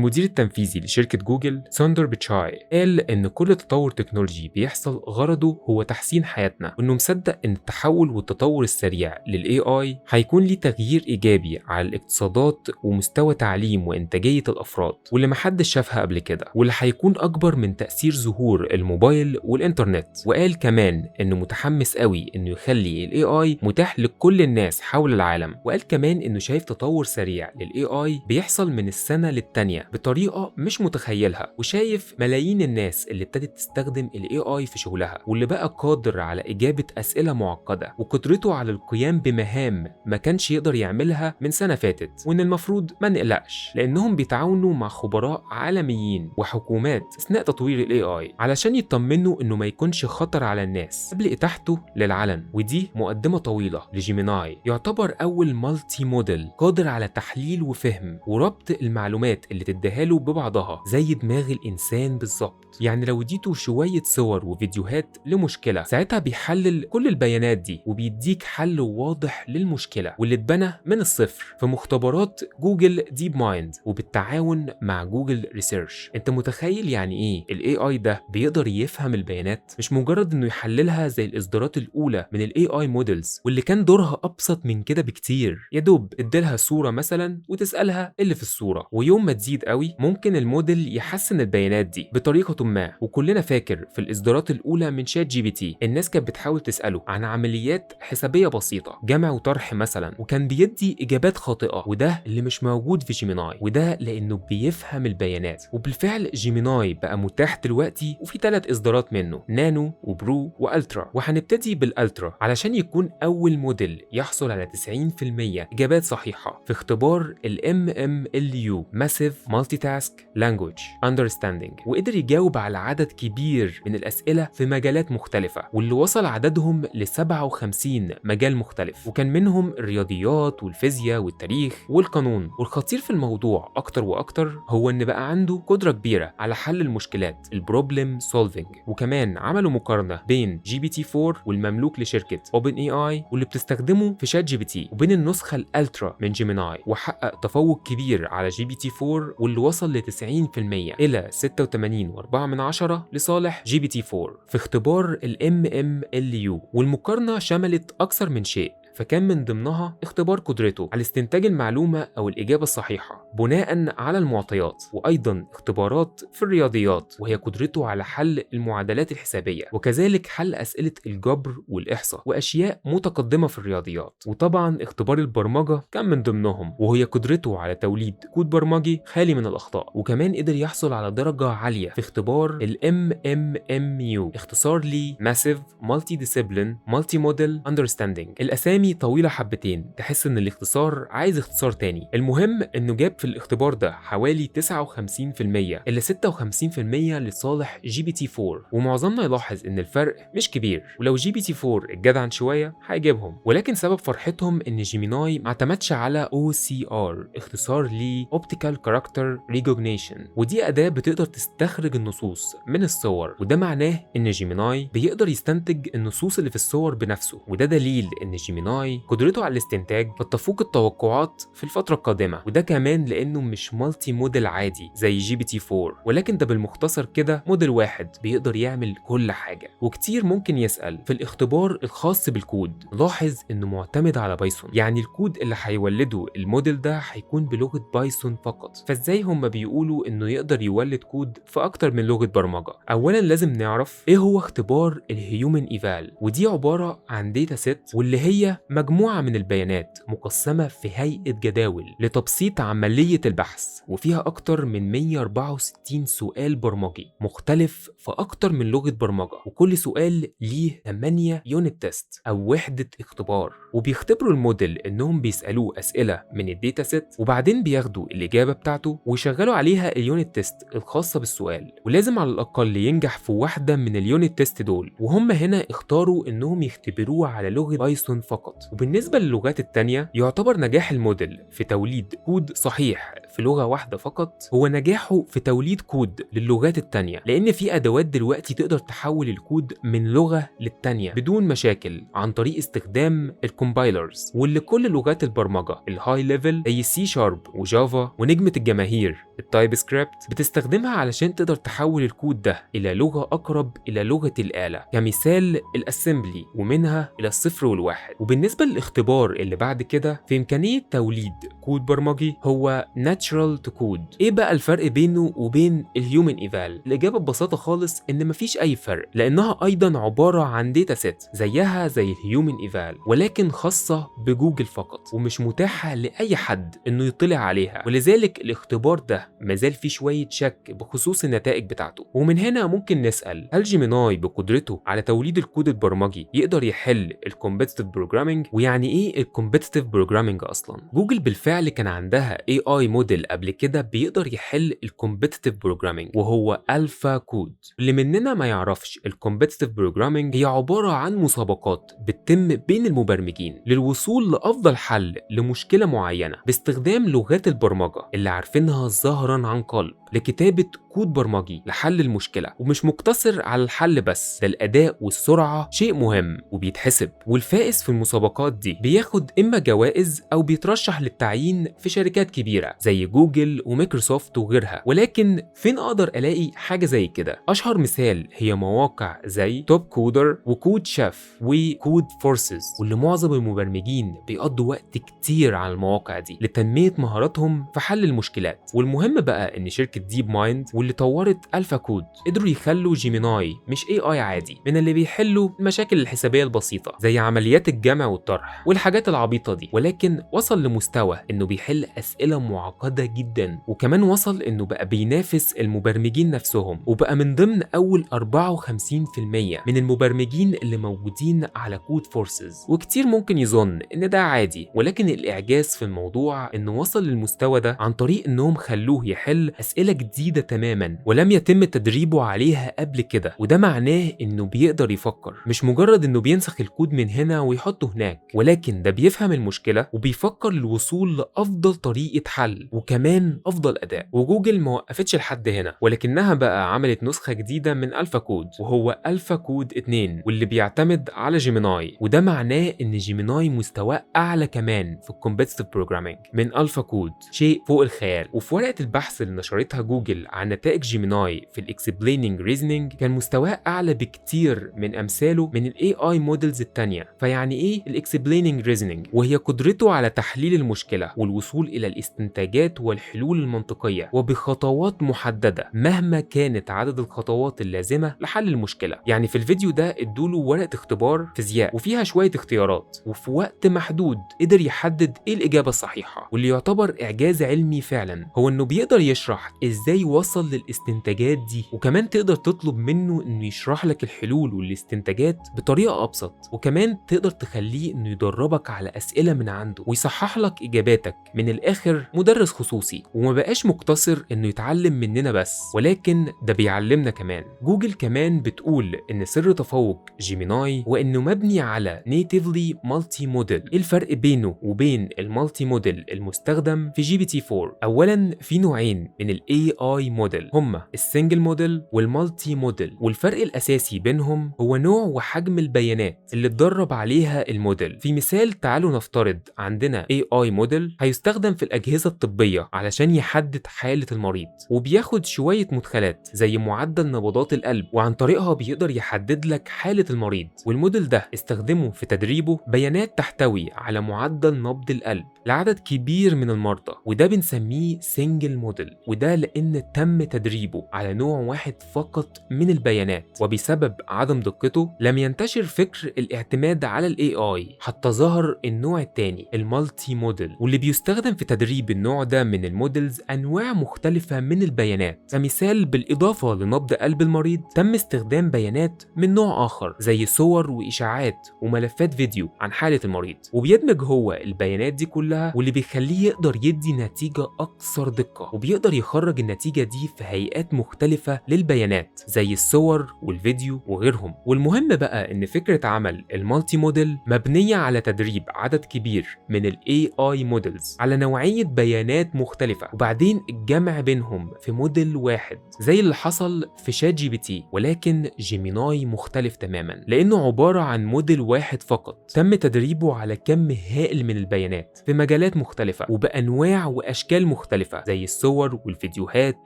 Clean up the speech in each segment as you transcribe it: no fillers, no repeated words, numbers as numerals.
المدير التنفيذي لشركة جوجل ساندر بيتشاي قال إن كل تطور تكنولوجي بيحصل غرضه هو تحسين حياتنا، وإنه مصدق إن التحول والتطور السريع لل AI هيكون ليه تغيير إيجابي على الاقتصادات ومستوى تعليم وإنتاجية الأفراد، واللي محدش شافها قبل كده، واللي هيكون أكبر من تأثير ظهور الموبايل والإنترنت. وقال كمان إنه متحمس قوي إنه يخلي ال AI متاح لكل الناس حول العالم. وقال كمان إنه شايف تطور سريع لل AI بيحصل من السنة للتانية بطريقة مش متخيلها، وشايف ملايين الناس اللي ابتدت تستخدم ال AI في شغلها، واللي بقى قادر على إجابة أسئلة معقدة وقدرته على القيام بمهام ما كانش يقدر يعملها من سنة فاتت، وإن المفروض ما نقلقش لأنهم بيتعاونوا مع خبراء عالميين وحكومات أثناء تطوير ال AI علشان يطمنوا إنه ما يكونش خطر على الناس قبل إتاحته للعلن. ودي مقدمة طويلة ل Gemini، يعتبر أول multi model قادر على تحليل وفهم وربط المعلومات اللي تديها له ببعضها زي دماغ الإنسان بالظبط. يعني لو اديته شوية صور وفيديوهات لمشكلة، ساعتها بيحلل كل البيانات دي وبيديك حل واضح للمشكلة، واللي اتبنى من الصفر في مختبرات Google DeepMind وبالتعاون مع Google Research. انت متخيل يعني ايه ال AI ده بيقدر يفهم البيانات؟ مش مجرد انه يحللها زي الاصدارات الاولى من ال AI models واللي كان دورها ابسط من كده بكتير، يا دوب اديلها صورة مثلا وتسألها اللي في الصورة، ويوم ما تزيد قوي ممكن الموديل يحسن البيانات دي بطريقة ما. وكلنا فاكر في الاصدارات الاولى من ChatGPT الناس كانت بتحاول تسأله عن عمليات حسابية بسيطة، جمع وطرح مثلا، وكان بيدي اجابات خاطئة، وده اللي مش موجود في Gemini، وده لانه بيفهم البيانات. وبالفعل Gemini بقى متاح دلوقتي، وفي 3 اصدارات منه، Nano و Pro و Ultra. وهنبتدي بال Ultra علشان يكون اول موديل يحصل على 90% اجابات صحيحة في اختبار ال MMLU Massive Multitask Language Understanding، وقدر يجاوب على عدد كبير من الأسئلة في مجالات مختلفة، واللي وصل عددهم ل 57 مجال مختلف، وكان منهم الرياضيات والفيزياء والتاريخ والقانون. والخطير في الموضوع أكتر وأكتر هو إن بقى عنده قدرة كبيرة على حل المشكلات، ال problem solving. وكمان عملوا مقارنة بين GPT 4 والمملوك لشركة OpenAI واللي بتستخدمه في ChatGPT، وبين النسخة ال Ultra من Gemini، وحقق تفوق كبير على GPT 4 واللي وصل ل 90% إلى 86.4 لصالح GPT 4 في اختبار ال MMLU. والمقارنة شملت أكثر من شيء، فكان من ضمنها اختبار قدرته على استنتاج المعلومة أو الإجابة الصحيحة بناء على المعطيات، وأيضا اختبارات في الرياضيات وهي قدرته على حل المعادلات الحسابية، وكذلك حل أسئلة الجبر والإحصاء وأشياء متقدمة في الرياضيات. وطبعا اختبار البرمجة كان من ضمنهم، وهي قدرته على توليد كود برمجي خالي من الأخطاء. وكمان قدر يحصل على درجة عالية في اختبار ال MMMU، اختصار ل Massive Multi-Discipline Multi-Modal Understanding. الأسامي طويلة حبتين، تحس إن الاختصار عايز اختصار تاني. المهم إنه جاب في الاختبار ده حوالي 59% إلى 56% لصالح GPT 4، ومعظمنا يلاحظ إن الفرق مش كبير، ولو GPT 4 اتجدعن شوية هيجيبهم. ولكن سبب فرحتهم إن Gemini ما اعتمدش على OCR، اختصار ل Optical Character Recognition، ودي أداة بتقدر تستخرج النصوص من الصور، وده معناه إن Gemini بيقدر يستنتج النصوص اللي في الصور بنفسه، وده دليل إن Gemini قدرته على الاستنتاج قد تفوق التوقعات في الفترة القادمة. وده كمان لأنه مش multi model عادي زي GPT 4، ولكن ده بالمختصر كده موديل واحد بيقدر يعمل كل حاجة. وكتير ممكن يسأل في الاختبار الخاص بالكود، لاحظ إنه معتمد على Python، يعني الكود اللي هيولده الموديل ده هيكون بلغة Python فقط، فازاي هم بيقولوا إنه يقدر يولد كود في أكتر من لغة برمجة؟ أولا لازم نعرف إيه هو اختبار ال HumanEval، ودي عبارة عن data set واللي هي مجموعة من البيانات مقسمة في هيئة جداول لتبسيط عملية البحث، وفيها أكتر من 164 سؤال برمجي مختلف في أكتر من لغة برمجة، وكل سؤال ليه 8 unit test أو وحدة اختبار. وبيختبروا الموديل إنهم بيسألوه أسئلة من ال data set، وبعدين بياخدوا الإجابة بتاعته ويشغلوا عليها ال unit test الخاصة بالسؤال، ولازم على الأقل ينجح في واحدة من ال unit test دول. وهم هنا اختاروا إنهم يختبروه على لغة Python فقط. وبالنسبة للغات التانية، يعتبر نجاح الموديل في توليد كود صحيح الصحيح في لغة واحدة فقط هو نجاحه في توليد كود للغات التانية، لأن في أدوات دلوقتي تقدر تحول الكود من لغة للتانية بدون مشاكل عن طريق استخدام ال compilers، واللي كل لغات البرمجة ال high level زي C Sharp و Java ونجمة الجماهير ال TypeScript بتستخدمها علشان تقدر تحول الكود ده إلى لغة أقرب إلى لغة الآلة، كمثال ال assembly، ومنها إلى الصفر والواحد. وبالنسبة للاختبار اللي بعد كده في إمكانية توليد كود برمجي هو Natural to Code. إيه بقى الفرق بينه وبين ال Human Eval؟ الإجابة ببساطة خالص إن مفيش أي فرق، لأنها أيضا عبارة عن data set زيها زي ال Human Eval، ولكن خاصة بجوجل فقط ومش متاحة لأي حد إنه يطلع عليها، ولذلك الاختبار ده مازال فيه شوية شك بخصوص النتائج بتاعته. ومن هنا ممكن نسأل، هل Gemini بقدرته على توليد الكود البرمجي يقدر يحل ال competitive programming؟ ويعني ايه ال competitive programming اصلا؟ جوجل بالفعل كان عندها AI model قبل كده بيقدر يحل ال competitive programming، وهو AlphaCode. اللي مننا ما يعرفش، ال competitive programming هي عبارة عن مسابقات بتتم بين المبرمجين للوصول لأفضل حل لمشكلة معينة باستخدام لغات البرمجة اللي عارفينها ظهرا عن قلب لكتابة كود برمجي لحل المشكلة. ومش مقتصر على الحل بس، ده الأداء والسرعة شيء مهم وبيتحسب، والفائز في المسابقات دي بياخد إما جوائز أو بيترشح للتعيين في شركات كبيرة زي جوجل ومايكروسوفت وغيرها. ولكن فين أقدر ألاقي حاجة زي كده؟ أشهر مثال هي مواقع زي TopCoder و CodeChef و Codeforces، واللي معظم المبرمجين بيقضوا وقت كتير على المواقع دي لتنمية مهاراتهم في حل المشكلات. والمهم بقى إن شركة DeepMind واللي طورت AlphaCode قدروا يخلوا Gemini مش AI عادي من اللي بيحلوا المشاكل الحسابيه البسيطة زي عمليات الجمع والطرح والحاجات العبيطه دي، ولكن وصل لمستوى انه بيحل اسئلة معقدة جدا، وكمان وصل انه بقى بينافس المبرمجين نفسهم، وبقى من ضمن اول 54% من المبرمجين اللي موجودين على Codeforces. وكتير ممكن يظن ان ده عادي، ولكن الاعجاز في الموضوع انه وصل للمستوى ده عن طريق انهم خلوه يحل اسئلة جديدة تماما ولم يتم تدريبه عليها قبل كده، وده معناه انه بيقدر يفكر، مش مجرد انه بينسخ الكود من هنا ويحطه هناك، ولكن ده بيفهم المشكلة وبيفكر للوصول لافضل طريقه حل وكمان افضل اداء. وجوجل ما وقفتش لحد هنا، ولكنها بقى عملت نسخه جديدة من AlphaCode، وهو AlphaCode 2، واللي بيعتمد على Gemini، وده معناه ان Gemini مستواه اعلى كمان في ال competitive programming من AlphaCode، شيء فوق الخيال. وفي ورقة البحث اللي نشرتها جوجل عن نتائج Gemini في ال explaining reasoning كان مستواه اعلى بكتير من امثاله من ال AI models التانية. فيعني ايه ال explaining reasoning؟ وهي قدرته على تحليل المشكلة والوصول الى الاستنتاجات والحلول المنطقية وبخطوات محددة مهما كانت عدد الخطوات اللازمة لحل المشكلة. يعني في الفيديو ده ادوله ورقة اختبار فيزياء وفيها شوية اختيارات، وفي وقت محدود قدر يحدد ايه الاجابة الصحيحة. واللي يعتبر اعجاز علمي فعلا هو انه بيقدر يشرح ازاي وصل للاستنتاجات دي، وكمان تقدر تطلب منه انه يشرح لك الحلول والاستنتاجات بطريقة ابسط، وكمان تقدر تخليه انه يدربك على اسئلة من عنده ويصحح لك اجاباتك. من الاخر مدرس خصوصي، وما بقاش مقتصر انه يتعلم مننا بس، ولكن ده بيعلمنا كمان. جوجل كمان بتقول ان سر تفوق Gemini هو انه مبني على natively multimodal. ايه الفرق بينه وبين ال multimodal المستخدم في GPT 4؟ اولا في نوعين من ال AI model، هما ال single model وال multimodal، والفرق الاساسي بينهم هو نوع وحجم البيانات اللي اتدرب عليها الموديل. في مثال، تعالوا نفترض عندنا AI model هيستخدم في الاجهزة الطبية علشان يحدد حاله المريض، وبياخد شوية مدخلات زي معدل نبضات القلب، وعن طريقها بيقدر يحدد لك حاله المريض. والموديل ده استخدمه في تدريبه بيانات تحتوي على معدل نبض القلب لعدد كبير من المرضى، وده بنسميه single model، وده لان تم تدريبه على نوع واحد فقط من البيانات، وبسبب عدم دقته لم ينتشر فكر الاعتماد على ال AI حتى ظهر النوع الثاني ال multimodal، واللي بيستخدم في تدريب النوع ده من ال models انواع مختلفة من البيانات. كمثال، بالاضافة لنبض قلب المريض تم استخدام بيانات من نوع اخر زي صور واشاعات وملفات فيديو عن حاله المريض، وبيدمج هو البيانات دي كلها، واللي بيخليه يقدر يدي نتيجة اكثر دقه، وبيقدر يخرج النتيجة دي في هيئات مختلفة للبيانات زي الصور والفيديو وغيرهم. والمهم بقى ان فكرة عمل ال multimodal مبنية على تدريب عدد كبير من ال AI models على نوعية بيانات بيانات مختلفة وبعدين الجمع بينهم في موديل واحد زي اللي حصل في ChatGPT. ولكن Gemini مختلف تماما لأنه عبارة عن موديل واحد فقط تم تدريبه على كم هائل من البيانات في مجالات مختلفة وبأنواع وأشكال مختلفة زي الصور والفيديوهات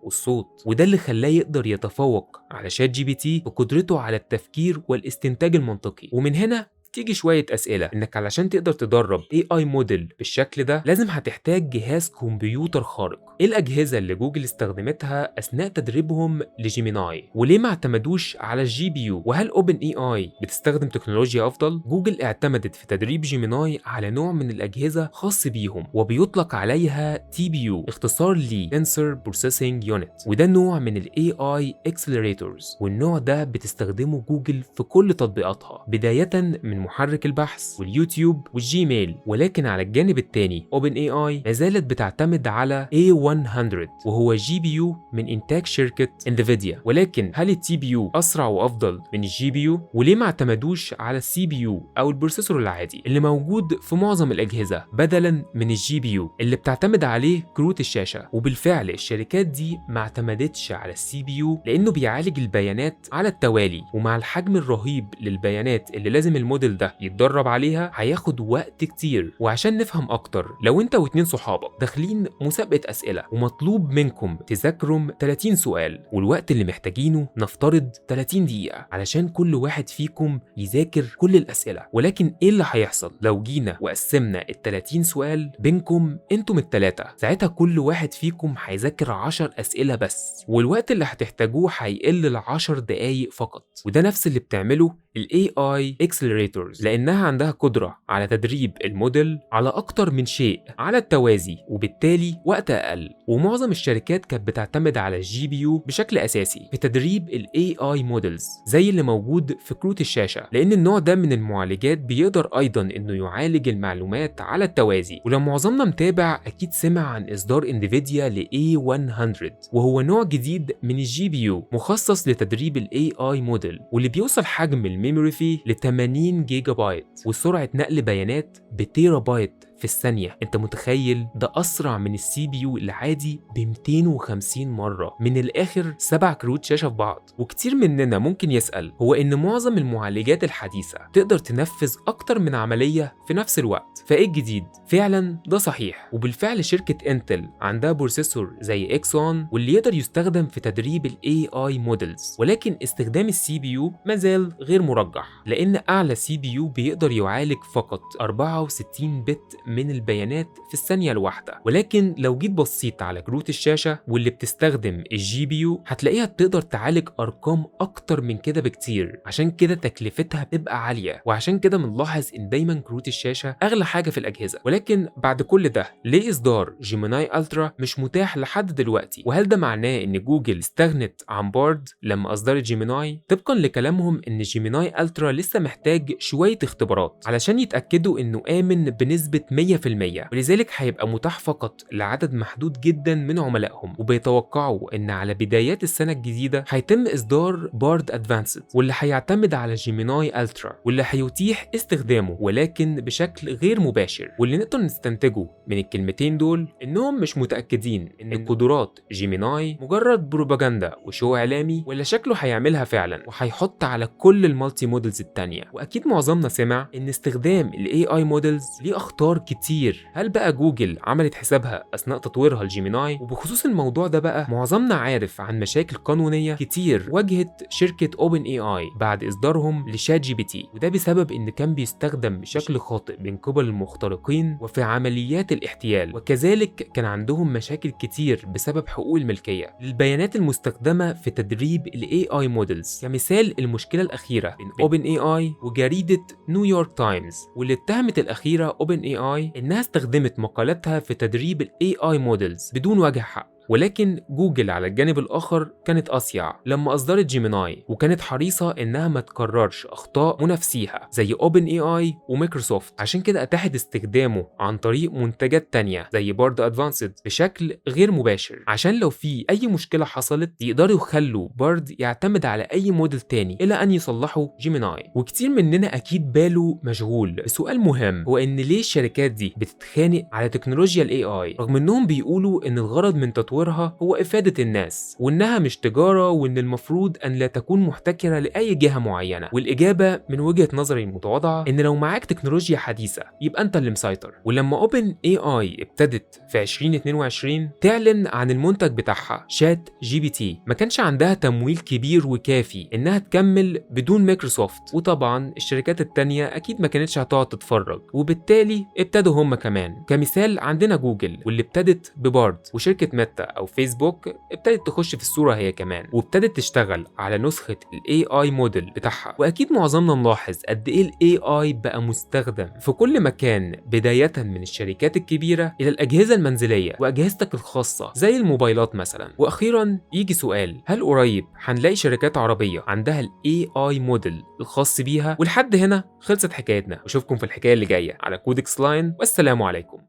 والصوت، وده اللي خلاه يقدر يتفوق على ChatGPT بقدرته على التفكير والاستنتاج المنطقي. ومن هنا تيجي شوية أسئلة، إنك علشان تقدر تدرب AI model بالشكل ده لازم هتحتاج جهاز كمبيوتر خارق. إيه الأجهزة اللي جوجل استخدمتها أثناء تدريبهم ل Gemini؟ وليه ما اعتمدوش على ال GPU؟ وهل OpenAI بتستخدم تكنولوجيا أفضل؟ جوجل اعتمدت في تدريب Gemini على نوع من الأجهزة خاص بيهم وبيطلق عليها TPU، اختصار ل Tensor Processing Unit، وده نوع من ال AI Accelerators، والنوع ده بتستخدمه جوجل في كل تطبيقاتها بداية من محرك البحث واليوتيوب وال Gmail. ولكن على الجانب الثاني OpenAI ما زالت بتعتمد على A100 وهو GPU من انتاج شركة Nvidia. ولكن هل ال TPU اسرع وافضل من ال GPU؟ وليه ما اعتمدوش على ال CPU او ال processor العادي اللي موجود في معظم الاجهزة بدلا من ال GPU اللي بتعتمد عليه كروت الشاشة؟ وبالفعل الشركات دي ما اعتمدتش على ال CPU لانه بيعالج البيانات على التوالي، ومع الحجم الرهيب للبيانات اللي لازم الموديل ده يتدرب عليها هياخد وقت كتير. وعشان نفهم اكتر، لو انت واتنين صحابك داخلين مسابقة اسئلة ومطلوب منكم تذاكروا 30 سؤال، والوقت اللي محتاجينه نفترض 30 دقيقة علشان كل واحد فيكم يذاكر كل الاسئلة، ولكن ايه اللي هيحصل لو جينا وقسمنا ال 30 سؤال بينكم انتم التلاتة؟ ساعتها كل واحد فيكم هيذاكر 10 اسئلة بس، والوقت اللي هتحتاجوه هيقل ل 10 دقايق فقط. وده نفس اللي بتعمله ال AI Accelerators لأنها عندها قدرة على تدريب الموديل على أكتر من شيء على التوازي وبالتالي وقت أقل. ومعظم الشركات كانت بتعتمد على ال GPU بشكل أساسي في تدريب ال AI models زي اللي موجود في كروت الشاشة، لأن النوع ده من المعالجات بيقدر أيضا إنه يعالج المعلومات على التوازي. ولو معظمنا متابع أكيد سمع عن إصدار Nvidia ل A100، وهو نوع جديد من ال GPU مخصص لتدريب ال AI model، واللي بيوصل حجم ال memory فيه ل 80 جيجا بايت وسرعة نقل بيانات بتيرا بايت في الثانية. انت متخيل؟ ده اسرع من ال CPU العادي ب 250 مرة. من الاخر 7 كروت شاشة في بعض. وكتير مننا ممكن يسأل هو ان معظم المعالجات الحديثة تقدر تنفذ اكتر من عملية في نفس الوقت، فايه الجديد؟ فعلا ده صحيح، وبالفعل شركة Intel عندها processor زي Xeon واللي يقدر يستخدم في تدريب ال AI models، ولكن استخدام ال CPU مازال غير مرجح لان اعلى CPU بيقدر يعالج فقط 64 bit من البيانات في الثانية الواحدة. ولكن لو جيت بصيت على كروت الشاشة واللي بتستخدم ال GPU هتلاقيها بتقدر تعالج أرقام أكتر من كده بكتير، عشان كده تكلفتها بتبقى عالية، وعشان كده بنلاحظ إن دايما كروت الشاشة أغلى حاجة في الأجهزة. ولكن بعد كل ده ليه إصدار Gemini Ultra مش متاح لحد دلوقتي؟ وهل ده معناه إن جوجل استغنت عن Bard لما أصدرت Gemini؟ طبقا لكلامهم إن Gemini Ultra لسه محتاج شوية اختبارات علشان يتأكدوا إنه آمن بنسبة 100%، ولذلك هيبقى متاح فقط لعدد محدود جدا من عملائهم. وبيتوقعوا ان على بدايات السنة الجديدة هيتم اصدار Bard Advanced واللي هيعتمد على Gemini Ultra واللي هيتيح استخدامه ولكن بشكل غير مباشر. واللي نقدر نستنتجه من الكلمتين دول انهم مش متأكدين ان قدرات Gemini مجرد بروباجندا و show اعلامي ولا شكله هيعملها فعلا وهيحط على كل ال multi models التانية. واكيد معظمنا سمع ان استخدام ال AI models ليه اخطار كتير. هل بقى جوجل عملت حسابها اثناء تطويرها ل Gemini؟ وبخصوص الموضوع ده بقى معظمنا عارف عن مشاكل قانونية كتير واجهت شركة OpenAI بعد اصدارهم ل ChatGPT، وده بسبب ان كان بيستخدم بشكل خاطئ من قبل المخترقين وفي عمليات الاحتيال، وكذلك كان عندهم مشاكل كتير بسبب حقوق الملكية للبيانات المستخدمة في تدريب ال AI models. كمثال المشكلة الاخيرة بين OpenAI وجريده New York Times، واللي اتهمت الاخيرة OpenAI انها استخدمت مقالاتها في تدريب ال AI models بدون وجه حق. ولكن جوجل على الجانب الآخر كانت أصيع لما أصدرت Gemini، وكانت حريصة إنها ما تكررش أخطاء منافسيها زي OpenAI ومايكروسوفت، عشان كده أتاحت استخدامه عن طريق منتجات تانية زي Bard Advanced بشكل غير مباشر، عشان لو في أي مشكلة حصلت يقدروا يخلوا Bard يعتمد على أي موديل تاني إلى أن يصلحوا Gemini. وكتير مننا أكيد باله مشغول بسؤال مهم، هو إن ليه الشركات دي بتتخانق على تكنولوجيا ال AI رغم إنهم بيقولوا إن الغرض من تطويرها هو إفادة الناس وإنها مش تجارة، وإن المفروض أن لا تكون محتكرة لأي جهة معينة؟ والإجابة من وجهة نظري المتواضعة إن لو معاك تكنولوجيا حديثة يبقى أنت اللي مسيطر. ولما OpenAI ابتدت في 2022 تعلن عن المنتج بتاعها ChatGPT، ما كانش عندها تمويل كبير وكافي إنها تكمل بدون مايكروسوفت، وطبعا الشركات التانية أكيد ما كانتش هتقعد تتفرج، وبالتالي ابتدوا هم كمان. كمثال عندنا جوجل واللي ابتدت ب Bard، وشركة ميتا أو فيسبوك ابتدت تخش في الصورة هي كمان، وابتدت تشتغل على نسخة ال AI model بتاعها. وأكيد معظمنا ملاحظ قد إيه ال AI بقى مستخدم في كل مكان، بداية من الشركات الكبيرة إلى الأجهزة المنزلية وأجهزتك الخاصة زي الموبايلات مثلا. وأخيرا يجي سؤال، هل قريب هنلاقي شركات عربية عندها ال AI model الخاص بيها؟ ولحد هنا خلصت حكايتنا، واشوفكم في الحكاية اللي جاية على Codex Line، والسلام عليكم.